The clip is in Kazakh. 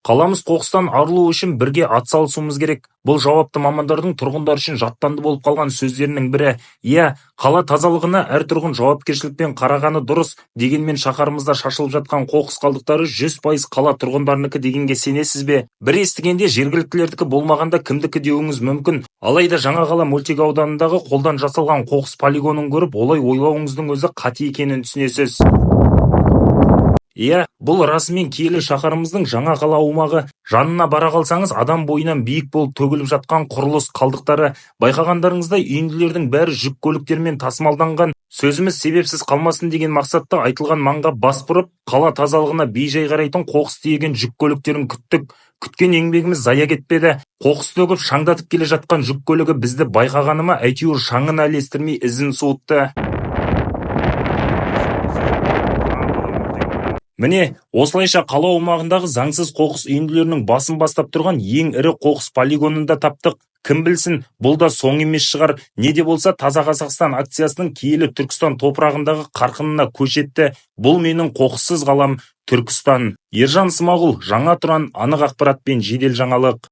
Қаламыз қоқыстан арылуы үшін бірге атсалысуымыз керек. Бұл жауапты мамандардың тұрғындар үшін жаттанды болып қалған сөздерінің бірі. Иә, қала тазалығына әр тұрғын жауапкершілікпен қарағаны дұрыс. Дегенмен шаһарымызда шашылып жатқан қоқыс қалдықтары 100% қала тұрғындарынікі дегенге сенесіз бе? Бір естігенде жергіліктілердікі болмағанда кімдікі деуіңіз мүмкін. Алайда Жаңа қала мөлтек ауданындағы қолдан жасалған қоқыс полигонын көріп, олай ойлауыңыздың өзі қате екенін түсінесіз. Иә, бұл расымен киелі шаһарымыздың Жаңа қала аумағы. Жанына бара қалсаңыз, адам бойынан биік болып төгіліп жатқан құрылыс қалдықтары. Байқағандарыңыздай, үйінділердің бәрі жүк көліктермен тасымалданған. Сөзіміз себепсіз қалмасын деген мақсатта айтылған маңға бас бұрып, қала тазалығына бей-жай қарайтын қоқыс тиеген жүк көліктерін күттік. Күткен еңбегіміз зая кетпеді. Қоқыс төгіп, шаңдатып келе жатқан жүк көлігі бізді байқағаны ма, әйтеуір шаңын ілестірмей ізін суытты. Міне, осылайша қала аумағындағы заңсыз қоқыс үйінділерінің басын бастап тұрған ең ірі қоқыс полигонын да таптық. Кім білсін, бұл да соң емес шығар. Не де болса, Таза Қазақстан акциясының киелі Түркістан топырағындағы қарқынына көш етті. Бұл менің қоқыссыз қалам, Түркістан. Ержан Смағұл, Жаңа Тұран, анық ақпарат пен жедел жаңалық.